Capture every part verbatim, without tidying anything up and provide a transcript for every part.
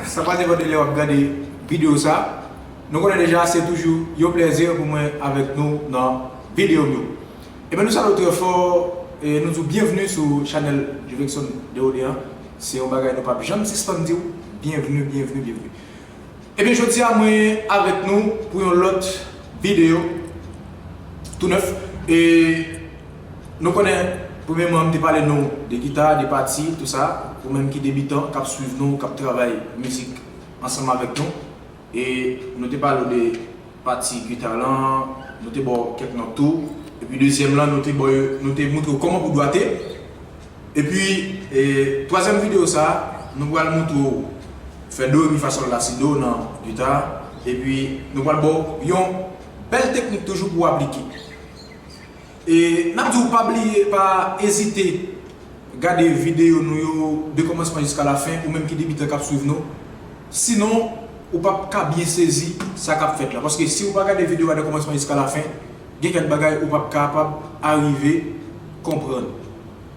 Sa pa nenpòt lè w ap gade videyo sa. Nou konnen deja se toujou yon plèzi pou mwen avèk nou nan videyo m yo. Ebyen, nou salye w trè fò e nou di w byenvni sou chanèl Juvekson Deode an. Se yon bagay nou p ap janm sispann di w byenvni, byenvni, byenvni. Ebyen, jodi a mwen avèk nou pou yon lòt videyo tou nèf. E nou konnen, premyèman, m te pale nou de gita, de pati, tou sa. Ou menm ki debitan, k ap swiv nou, k ap travay mizik ansanm avèk nou. E nou te pale w de pati gita lan, nou te ba w kèk nòt tou. Epi dezyèm lan, nou te ba w, nou te montre w kòman pou dwate. Epi, e, twazyèm videyo sa, nou pral montre w fè do, re, mi, fa, sòl, la, si, do nan gita. Epi, nou pral ba w yon bèl teknik toujou pou w aplike. E n ap di w pa bliye, pa ezite gade videyo nou yo de kòmansman jiska lafen, ou menm ki debitan k ap swiv nou. Sinon, ou p ap ka byen sezi sa k ap fèt la. Paske si ou pa gade videyo a de kòmansman jiska lafen, gen kèk bagay ou p ap kapab arive konprann.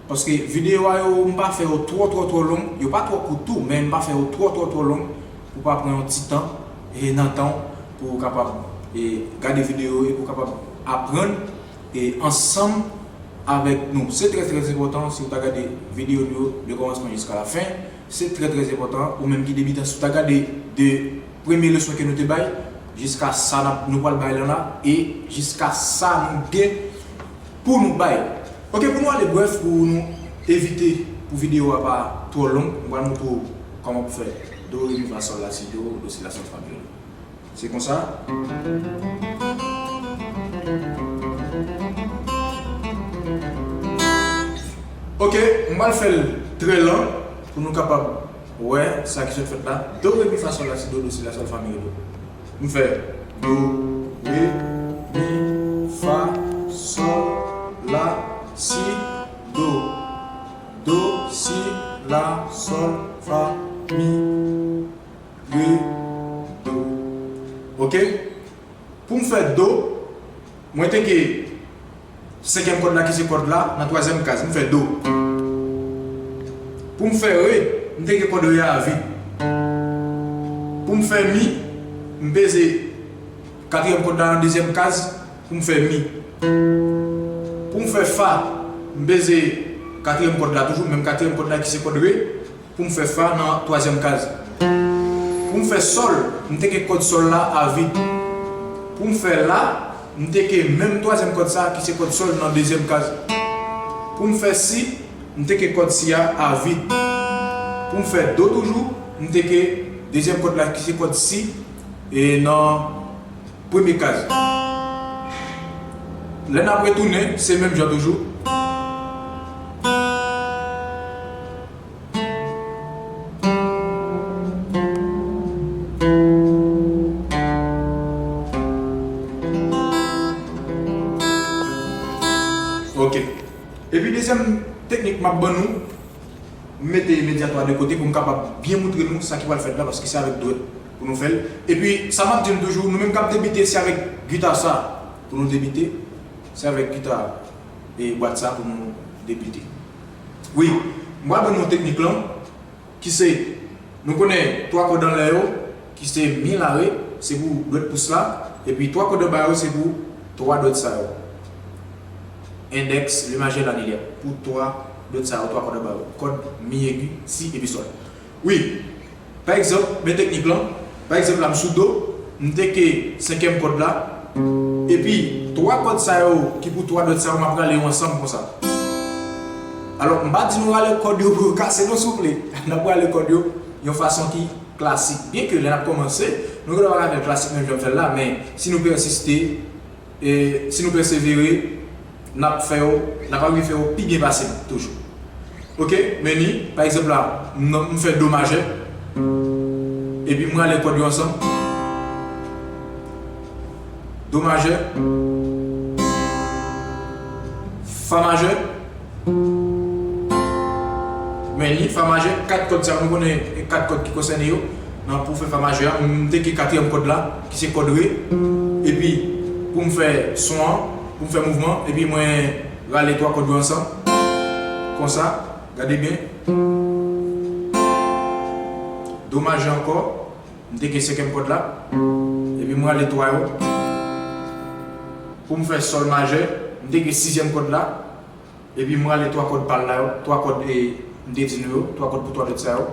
Paske videyo a yo, m pa fè yo twò, twò, twò long. Yo pa twò kout tou, men m pa fè yo twò, twò, twò long pou w pa pran yon ti tan e nan tan w pou w kapab e gade videyo yo e pou w kapab aprann e ansanm avèk nou. Se trè, trè enpòtan si w ta gade videyo nou yo de kòmansman jiska lafen. Se trè, trè enpòtan. Ou menm ki debitan, si w ta gade de premye leson ke nou te bay, jiska sa n ap, nou pral bay lan la, e jiska sa nou gen pou nou bay. Oke, pou nou ale brèf, pou nou evite pou videyo a pa twò long, m pral montre w kòman pou fè do, re, mi, fa, sòl, la, si, do, do, si, la, sòl, fa, mi, re, do. Se konsa. Oke, m pral fè l trè lan pou nou kapab wè sa ki sot fèt la. Do, re, mi, fa, sòl, la, si, do, do, si, la, sòl, fa, mi, re, do. M fè do, re, mi, fa, sòl, la, si, do. Do, si, la, sòl, fa, mi, re, do. Oke? Pou m fè do, mwen teke senkyèm kòd la ki se kòd la nan twazyèm kaz. M fè do. Pou m fè re, m teke kòd re a vid. Pou m fè mi, m peze katriyèm kòd la nan dezyèm kaz pou m fè mi. Pou m fè fa, m peze katriyèm kòd la toujou, menm katriyèm kòd la ki se kòd re, pou m fè fa nan twazyèm kaz. Pou m fè sòl, m teke kòd sòl la a vid. Pou m fè la, m teke menm twazyèm kòd sa ki se kòd sòl nan dezyèm kaz. Pou m fè si, m teke kòd si a a vid. Pou m fè do toujou, m teke dezyèm kòd la ki se kòd si e nan premye kaz. Lè n ap retounen, se menm jan toujou. Oke. Epi dezyèm teknik m ap ban nou, m mete medyatò a de kote pou m kapab byen montre nou sa ki pral fèt la, paske se avèk dwèt pou nou fè l. Epi, sa m ap di nou toujou, nou menm k ap debite, se avèk gita sa pou nou debite. Se avèk gita e bwat sa pou nou debite. Wi, m pral ban nou teknik lan, ki se, nou konnen twa kòd anlè yo, ki se mi, la, re, se pou dwèt pous la, epi twa kòd anba yo, se pou twa dwèt sa yo. Endèks, le majè, la, le lè. Pou twa dwèt sa yo, twa kòd anba yo. Kòd mi egi, si, epi sòl. Wi. Pa egzanp, men teknik lan. Pa egzanp la, m sou do, m teke senkyèm kòd la. Epi, twa kòd sa yo, ki pou twa dwèt sa yo, m ap rale yo ansanm konsa. Alò, m pa di nou rale kòd yo pou yo kase non, souple. N ap rale kòd yo yon fason ki klasik. Byenke lè n ap kòmanse, nou genlè pa ka fè l klasik menm jan m fè l la, men si nou pèsiste, e si nou pèsevere, n ap fè yo, n ap arive fè yo pi byen pase m toujou. Oke, men ni, pa egzanp la, m, m fè do majè, epi m rale kòd yo ansanm. Do majè, fa majè, men ni, fa majè, kat kòd sa, nou konnen kat kòd ki konsène yo. Nan pou fè fa majè a, m teke katriyèm kòd la, ki se kòd re. Epi, pou m fè son an, pou m fè mouvman, epi mwen rale twa kòd yo ansanm. Konsa, gade byen. Do majè ankò, m te gen senkyèm kòd la, epi m rale twa yo. Pou m fè sòl majè, m te gen sizyèm kòd la, epi m rale twa kòd pa l la yo, twa kòd, e, m te di nou yo, twa kòd pou twa nòt sa yo.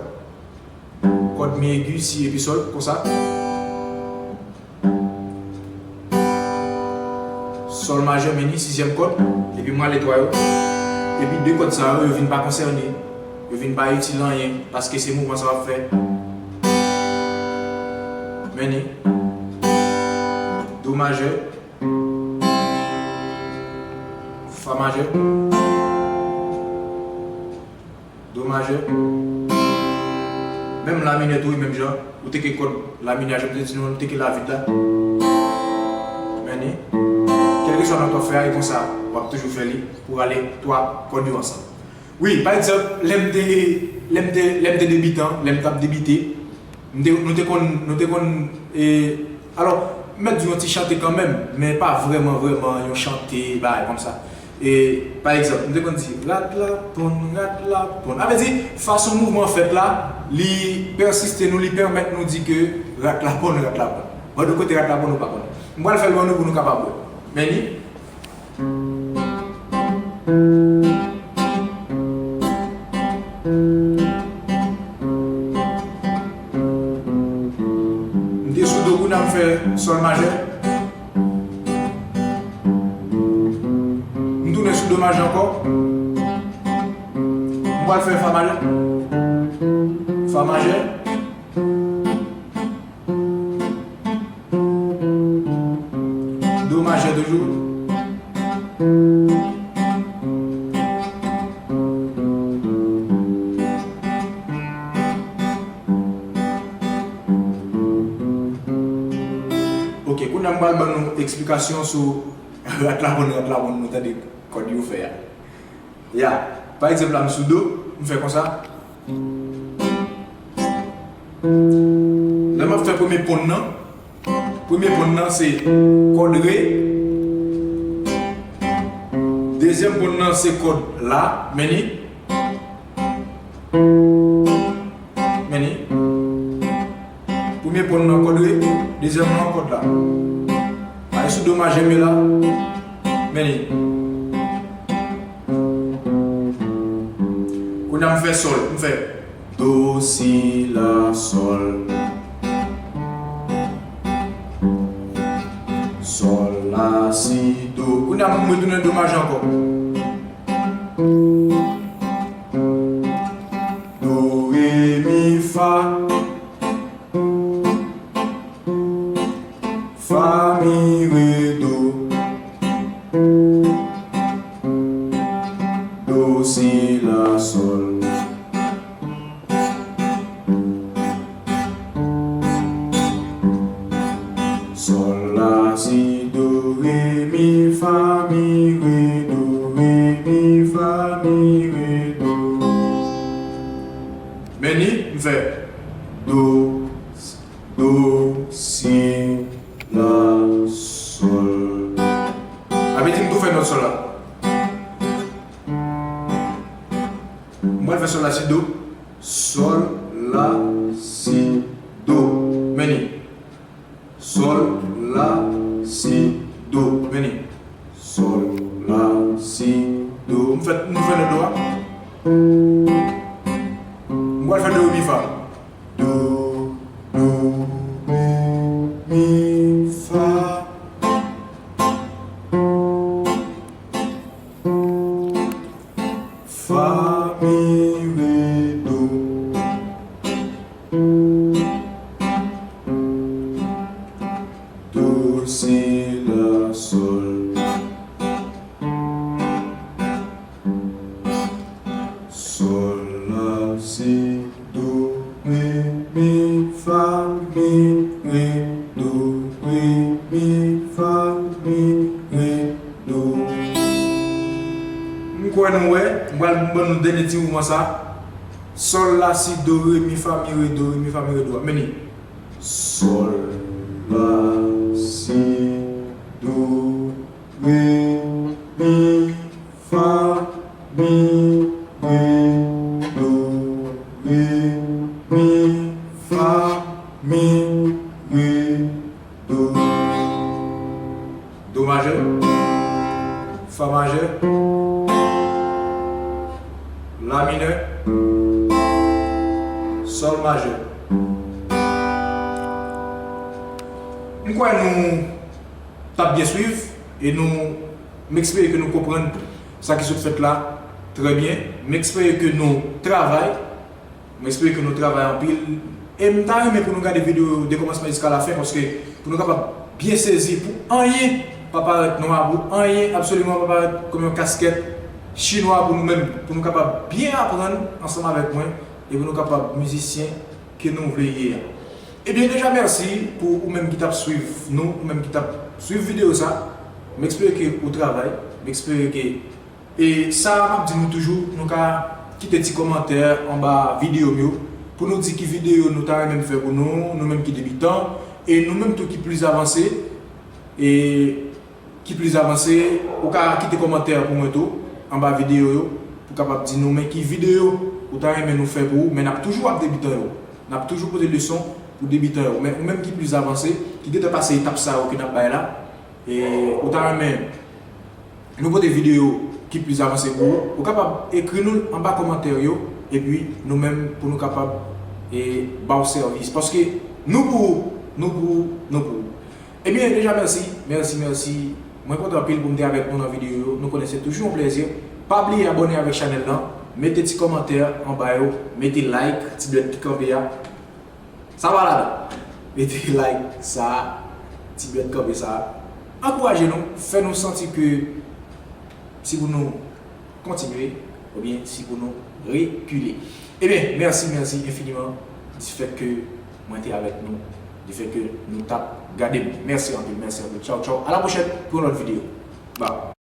Kòd mi, egi, si, epi sòl, konsa. Sòl majè, men ni sizyèm kòd, epi m rale twa yo. Epi de kòd sa yo, yo vin pa konsène, yo vin pa itil anyen, paske se mouvman sa w ap fè. Men ni. Do majè. Fa majè. Do majè. Menm la minè tou, wi, menm jan. Ou te ke kòd la minè, jan m te di nou, ou te ke la vid la. Men ni. Kèlkeswa nòt w ap fè a, e konsa, w ap toujou fè li pou rale twa kòd yo ansanm. Wi, pa egzanp, lè m te, lè m te, lè m te debitan, lè m t ap debite, m te, nou te konn, nou te konn, e, alò, m mèt di yon ti chante kanmenm, men pa vrèman, vrèman yon chante, bagay kòmsa. E, pa egzanp, m te konn di, rat la ponn, rat la ponn. A vle di, fason mouvman an fèt la, li pèsiste nou, li pèmèt nou di ke rat la ponn, rat la ponn. Bon, de kote rat la ponn, nou pa konn. M pral fè l ban nou pou nou kapab wè. Men ni. M te sou do, kounye a m fè sòl majè. M tounen sou do majè ankò. M pral fè fa majè. Fa majè. Do majè toujou. Ok, kounye a m pral ban nou eksplikasyon sou rat la ponn, rat la ponn, nou tande kòd yo fè a. Ya. Pa egzanp la, m sou do, m fè konsa. Lè m ap fè premye ponn nan, premye ponn nan se kòd re. Dezyèm ponn nan se kòd la, men ni. Men ni. Premye ponn nan kòd re, dezyèm nan kòd la. Ay sou do majè m ye la. Men ni. Kounye a m fè sòl, m fè do, si, la, sòl. Sòl, la, si, do. Kounye a m retounen do majè ankò. Do, re, mi, fa. Fa, mi, re, do. Do, si, la, sòl. Sòl, la, si, do, re, mi, fa, mi, re, do, re, mi, fa, mi, re, do. Men ni, m fè do, do, si, la, sòl. Sa vle di m tou fè nòt sòl la. M pral fè sòl, la, si, do. Sòl, la, si, do. Men ni. Sòl, la, si, do. Men ni. Sòl, la, si, do. M fè, m fè nòt do a. M pral fè do, re, mi, fa. Do, do, re, mi, fa. Fa, mi, re, do. Do, si, la, sòl. Sòl, la, si, do, re, mi, fa, mi, re, do, re, mi, fa, mi, re, do. M kwè nou wè, m pral ban nou dènye ti mouvman sa. Sòl, la, si, do, re, mi, fa, mi, re, do, re, mi, fa, mi, re, do. Men ni. Sòl, la, si, do, re, mi, fa, mi, re, do, re, mi, fa, Do, do majè, fa majè, la minè, sòl majè. M kwè nou t ap byen swiv e nou, m espere ke nou konprann sa ki sot fèt la trè byen. M espere ke nou travay. M espere ke nou travay anpil. E m ta renmen pou nou gade videyo de kòmansman jiska lafen, paske pou nou kapab byen sezi, pou anyen pa parèt nwa, pou anyen absoliman pa parèt kòm yon kaskèt chinwa pou nou menm, pou nou kapab byen aprann ansanm avèk mwen e pou nou kapab mizisyen ke nou vle ye a. Ebyen, deja mèsi pou ou menm ki t ap swiv nou, ou menm ki t ap swiv videyo sa. M espere ke ou travay, m espere ke E sa m ap di nou toujou, nou ka kite ti kòmantè anba videyo m yo pou nou di ki videyo nou ta renmen m fè pou nou, nou menm ki debitan, e nou menm tou ki plis avanse, e ki plis avanse, ou ka kite kòmantè pou mwen tou anba videyo yo, pou kapab di nou men ki videyo ou ta renmen nou fè pou ou, men n ap toujou ap debitan yo. N ap toujou pote leson pou debitan yo. Men ou menm ki plis avanse, ki gentan pase etap sa yo ke n ap bay la, e ou ta renmen nou pote videyo ki plis avanse pou ou, ou kapab ekri nou l anba kòmantè yo, epi nou menm pou nou kapab e, ba w sèvis. Paske nou pou ou, nou pou ou, nou pou ou. Ebyen, deja mèsi, mèsi, mèsi. Mwen kontan anpil pou m te avèk nou nan videyo yo. Nou konnen se toujou yon plèzi. Pa bliye abòne avèk chanèl lan, mete ti kòmantè anba yo, mete like, ti bèt ki kanpe a. Sa va ladan. Mete like sa, ti bèt kanpe sa. Ankouraje nou, fè nou santi ke si pou nou kontinye, oubyen si pou nou rekile. Ebyen, mèsi, mèsi enfiniman, di fèt ke mwen te avèk nou, di fèt ke nou t ap gade m. Mèsi anpil, mèsi anpil. Tchaw, tchaw. A la pwochèn pou yon lòt videyo. Bye.